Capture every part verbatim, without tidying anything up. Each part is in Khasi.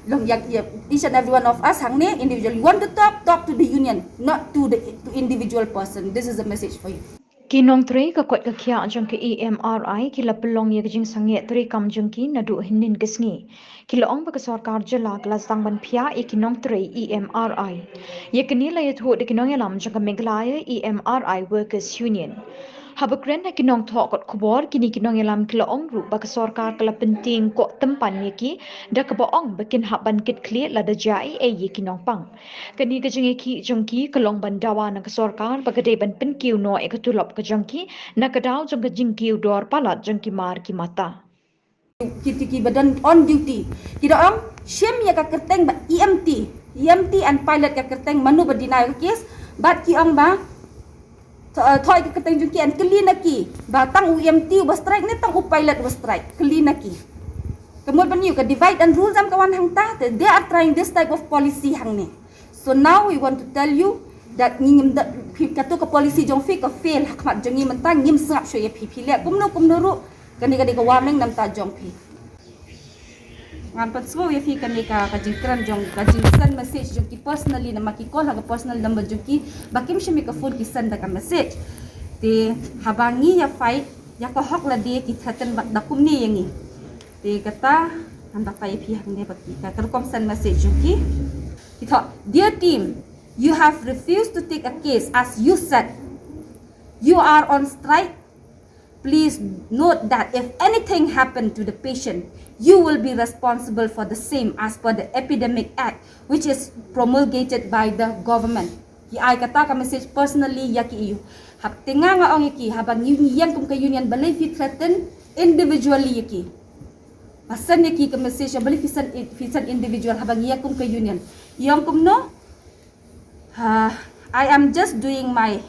Long ïa, ïa, each and every one of us hangne individual. You want to talk, talk to the union, not to the, to individual person. This is a message for you. Ki nongtrei ka koit ka khiah jong ka E M R I ki la pynlong ïa ka jingsangeh trei kam jong ki naduh hynnin ka sngi. Ki la ong ba ka sorkar jylla ka la sdang ban phiah ïa ki nongtrei E M R I. Ïa kane la ïathuh da ki nongïalam jong ka Meghalaya E M R I Workers Union. Haba kren ha ki nongthoh kot khubor, kine ki nongïalam ki la ong ruh ba ka sorkar ka la pyntieng koh tympan ïa ki da kaba ong ba kin hap ban kit khlieh lada jia ei ei ïa ki nongpang. Kane ka jingïakhih jong ki ka long ban dawa na ka sorkar ba ka dei ban pynkiew noh ïa ka tulop ka jong ki na ka daw jong ka jingkiew dor palat jong ki mar ki mata. Ki, ki, ki ba don on duty, ki da ong shim ïa ka kyrteng ba E M T, E M T and pilot ka kyrteng, mano ba deny ka case. Bad ki ong ba tho-, eh, thoi ka kyrteng jong ki and kylli na ki ba tang u E M T uba strike ne tang u pilot uba strike, kylli na ki. Ka mut ban ïoh ka divide and rule jam ka wan hangta, te they are trying this type of policy hangne. So now we want to tell you that ngi ngim da, phi, kato ka policy jong phi ka fail ha khmat jong ngi mynta, ngim sngap shuh ïa phi, phi leh kumno kumno ruh, kane ka dei ka warning na bynta jong phi. Ngan pynsngew ïa phi kane ka, ka jingkren jong, ka jingsend message jong ki personally, namar ki call ha ka personal number jong ki ba kim shim ïa ka phone, ki send da ka message. Te haba ngi ïa fight ïa ka hok lade ki threaten bad da kumne ïa ngi. Te kata ngan batai ïa phi hangne bad ka, ka rukom send message jong ki. Ki thoh, "Dear team, you have refused to take a case as you said. You are on strike. Please note that if anything happened to the patient, you will be responsible for the same as per the Epidemic Act, which is promulgated by the government." Ki ai kata ka message personally ïa ki E U. Hap te nga nga ong ïa ki, haba ngi, ngi ïeng kum ka union, balei phi threaten individually ïa ki? Ba send ïa ki ka message, balei phi send, phi send individual haba ngi ïeng kum ka union? Ïa ong kumno? Uh, I am just doing my,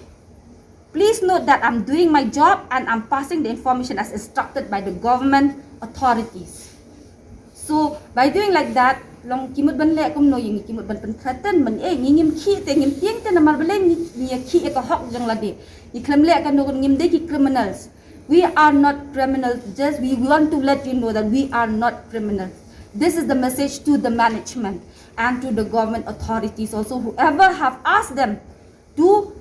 please note that I'm doing my job and I'm passing the information as instructed by the government authorities. So by doing like that, long ki mut ban leh kumno ïa ngi, ki mut ban pynthreaten ban, eh, ngi ngim khih te ngim tieng te, namar balei ngi, ngi ïa khih ïa ka hok jong lade? Ngi khlem leh kano, ngim dei ki criminals. We are not criminals. Just we want to let you know that we are not criminals. This is the message to the management and to the government authorities also, whoever have asked them to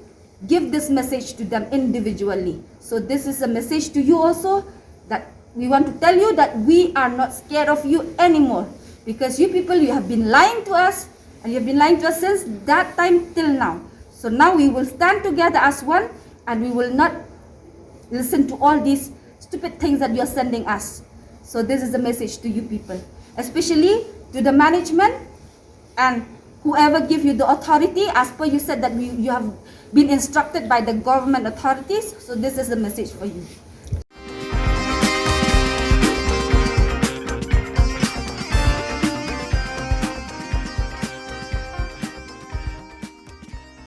give this message to them individually. So this is a message to you also, that we want to tell you that we are not scared of you anymore, because you people, you have been lying to us, and you have been lying to us since that time till now. So now we will stand together as one, and we will not listen to all these stupid things that you are sending us. So this is a message to you people, especially to the management and whoever give you the authority, as per you said that we, you have been instructed by the government authorities. So this is the message for you.